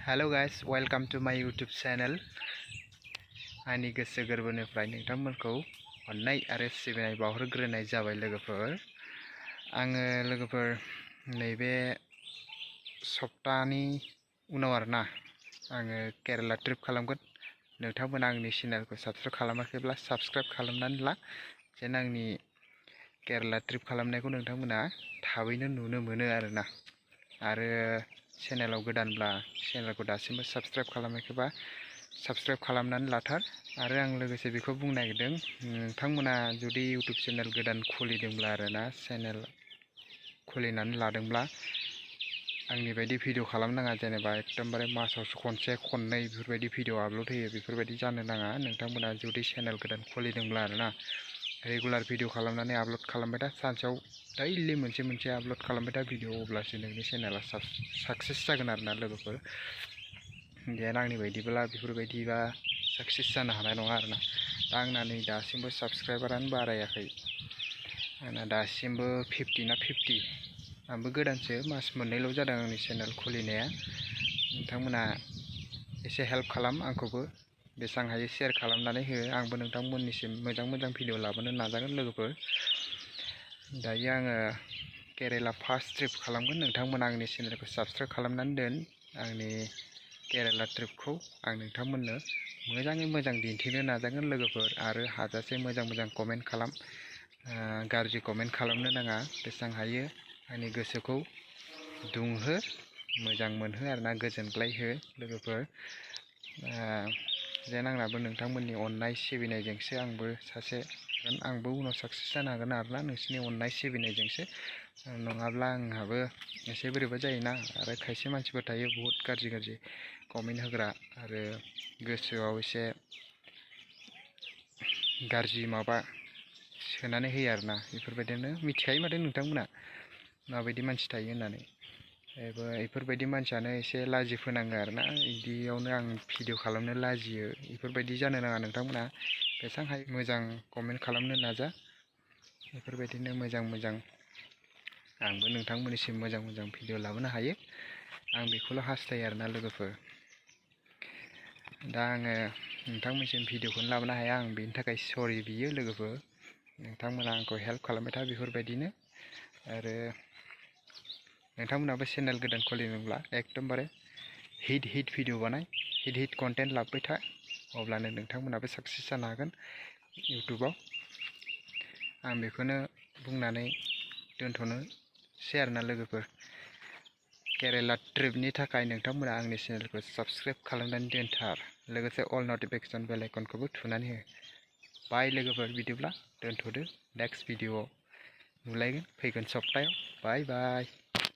Hello guys, welcome to my YouTube channel. आंनि गोसो गोरबोनिफ्राय नोंथांमोनखौ अननाय आरो सिबिनाय बावहरग्रोनाय जाबाय लोगोफोर। आङो लोगोफोर नैबे सप्तानि उनाव आरोना आङो केरेला ट्रिप खालामगोन। नोंथांमोना आंनि चेनेलखौ साबस्क्राइब खालामाखैब्ला साबस्क्राइब खालामनानै ला, जेन आंनि केरेला ट्रिप खालामनायखौ नोंथांमोना थाबैनो नुनो मोनो आरोना। आरो चेनेलाव गोदानब्ला चेनेलखौ दासिमबो साबस्क्राइब खालामाखैबा साबस्क्राइब खालामनानै लाथार। आरो आं लोगोसे बेखौ बुंनो नागिरदों, नोंथांमोना जुदि इउट्युब चेनेल गोदान खुलिदोंब्ला आरोना, चेनेल खुलिनानै लादोंब्ला आंनि बायदि भिडिअ खालामनाङा। जेनेबा एकदमबारे मासाव खनसे खननै बेफोरबायदि भिडिअ आपल'ड होयो, बेफोरबायदि जानो नाङा। नोंथांमोना जुदि चेनेल गोदान खुलिदोंब्ला आरोना रेगुलार भिडिअ खालामनानै आपल'ड खालामबाय था, सानसेयाव दैलि मोनसे आपल'ड खालामबाय था भिडिअ, अब्लासो नोंनि चेनेला साक्सेस जागोन आरोना लोगोफोर। जेन आंनि बायदिब्ला बेफोरबायदिबा साक्सेस जानो हानाय नङा आरोना। दा आंना नै दासिमबो साबस्क्राइबारानो बारायाखै। आंना दासिमबो 50 ना 50। आंबो गोदानसो, मास मोननैल' जादों आंनि चेनेल खुलिनाया। नोंथांमोना एसे हेल्प खालाम, आंखौबो बेसां हायो शेयार खालामनानै हो। आंबो नोंथांमोननिसिम मोजां भिडिअ लाबोनो नाजागोन लोगोफोर। दायो आङो केरेला फार्स्ट ट्रिप खालामगोन। नोंथांमोना आंनि चेनेलखौ साबस्क्राइब खालामनानै दोन। आंनि केरेला ट्रिपखौ आं नोंथांमोननो मोजाङै मोजां दिन्थिनो नाजागोन लोगोफोर। आरो हाजासे मोजां कमेन्ट खालाम, गाज्रि कमेन्ट खालामनो नाङा। बेसां हायो आंनि गोसोखौ दुंहो, मोजां मोनहो आरोना, गोजोनग्लाय हो लोगोफोर। जेन आंनाबो नोंथांमोननि अननाय सिबिनायजोंसो आंबो उनाव साक्सेस जानो हागोन आरोना, नोंसोरनि अननाय सिबिनायजोंसो। नङाब्ला आंहाबो एसे बोरैबा जायोना। आरो खायसे मानसिफोर थायो बहुत गाज्रि कमेन्ट होग्रा, आरो गोसोआव एसे गाज्रि माबा सोनानै होयो आरोना। बेफोरबायदिनो मिथिखायो माथो नोंथांमोना माबायदि मानसि थायो होननानै। बेफोरबायदि मानसियानो एसे लाजि फोनाङो आरोना। बिदियावनो आं भिडिअ खालामनो लाजियो। बेफोरबायदि जानो नाङा नोंथांमोना। बेसां हायो मोजां कमेन्ट खालामनो नाजा। बेफोरबायदिनो मोजां आंबो नोंथांमोननिसिम मोजां भिडिअ लाबोनो हायो, आं बेखौल' हास्थायो आरोना लोगोफोर। दा आङो नोंथांमोनसिम भिडिअखौनो लाबोनो हाया, आं बेनि थाखाय सरि बियो लोगोफोर। नोंथांमोना आंखौ हेल्प खालामबाय था बेफोरबायदिनो। आरो नोंथांमोनाबो चेनेल गोदान खुलिनोब्ला एकदमबारे हिट भिडिअ बानाय, हिट कन्टेन्ट लाबोबाय था, अब्लानो नोंथांमोनाबो साक्सेस जानो हागोन इउटुबाव। आं बेखौनो बुंनानै दोनथ'नोसै आरोना लोगोफोर। केरेला ट्रिपनि थाखाय नोंथांमोना आंनि चेनेलखौ साबस्क्राइब खालामनानै दोनथार, लोगोसे अल नटिफिकेसन बेल आइकनखौबो थुनानै हो। बाय लोगोफोर, बिदिब्ला दोनथ'दो। नेक्स्ट भिडिअआव नुलायगोन फैगोन सप्तायाव। बाय।